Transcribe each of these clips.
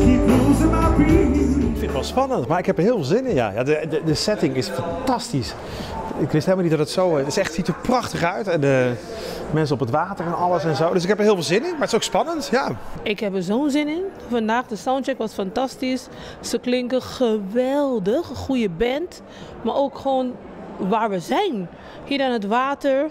Ik vind het wel spannend, maar ik heb er heel veel zin in. Ja. Ja, de setting is fantastisch. Ik wist helemaal niet dat het zo... Het is echt, ziet er prachtig uit. En de mensen op het water en alles en zo. Dus ik heb er heel veel zin in, maar het is ook spannend. Ja. Ik heb er zo'n zin in. Vandaag de soundcheck was fantastisch. Ze klinken geweldig. Een goede band. Maar ook gewoon waar we zijn. Hier aan het water.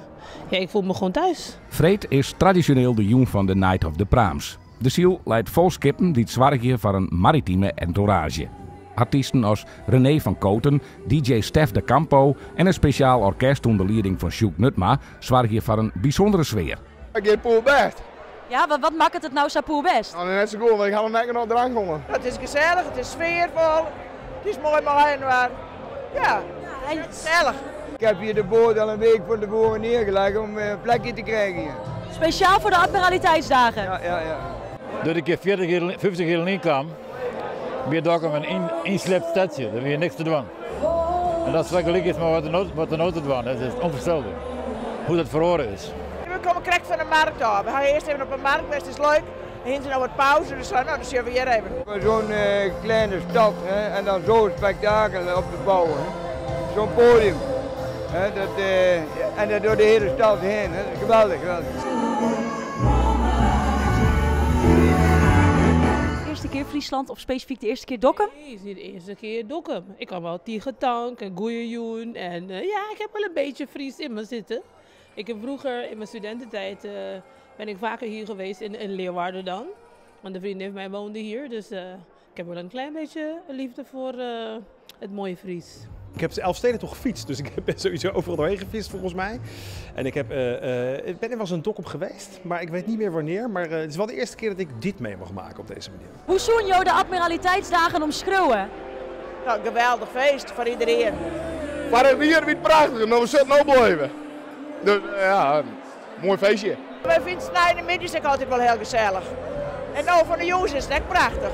Ja, ik voel me gewoon thuis. Freed is traditioneel de jûn fan de Night of the Praams. De syl leit fol skippen dy't soargje foar in maritime entourage. Artysten as René van Kooten, DJ Stef de Campo en in spesjaal orkest ûnder lieding fan Sjoek Nutma soargje foar in bysûndere sfear. Ik gean poerbêst. Ja, wat makket it no sa poerbêst? Nou, net sa goed, want ik ha noch net genôch drank hân. It is gesellich, it is sfearfol, it is moai mei-inoar. Ja, gesellich. Ik heb hier de boot al een week van tevoren neergelegd om een plekje te krijgen hier. Speciaal voor de Admiraliteitsdagen? Ja. Doe't ik hjir 40 jier, 50 jier lyn kaam, wie Dokkum in ynsliept stedsje. Der wie niks te dwaan. En dat is fergelike is mei wat der no te dwaan is, is ûnfoarstelber hoe't dat feroare is. We komme krekt fan de markt ôf. We hawwe earst even op de markt west, is leuk. En hiene se no wat pauze, dus no, dan sjogge we hjir even. Zo'n kleine stad, hè, en dan zo'n spektakel op te bouwen. Zo'n podium. Hè, en dat door de hele stad heen. Hè. Dat is geweldig, geweldig. Eerste keer Friesland of spesifyk de earste kear Dokkum? Nee, het is niet de eerste keer Dokkum. Ik kwam al tige tank en goeie en ja, ik heb wel een beetje Fries in me zitten. Ik heb vroeger in mijn studententijd ben ik vaker hier geweest in Leeuwarden dan. Want de vriendin van mij woonde hier, dus ik heb wel een klein beetje liefde voor het mooie Fries. Ik heb de Elfstedentocht gefietst, dus ik ben sowieso overal doorheen gefietst volgens mij. En ik ben er wel eens in Dokkum geweest, maar ik weet niet meer wanneer. Maar het is wel de eerste keer dat ik dit mee mag maken op deze manier. Hoe soene jo de Admiraliteitsdagen omskriuwe? Nou, geweldig feest voor iedereen. Maar het weer wie prachtig, nou we zullen nou blijven. Dus ja, mooi feestje. Wij vinden het in de middag ook altijd wel heel gezellig. En nou van de jongens is het echt prachtig.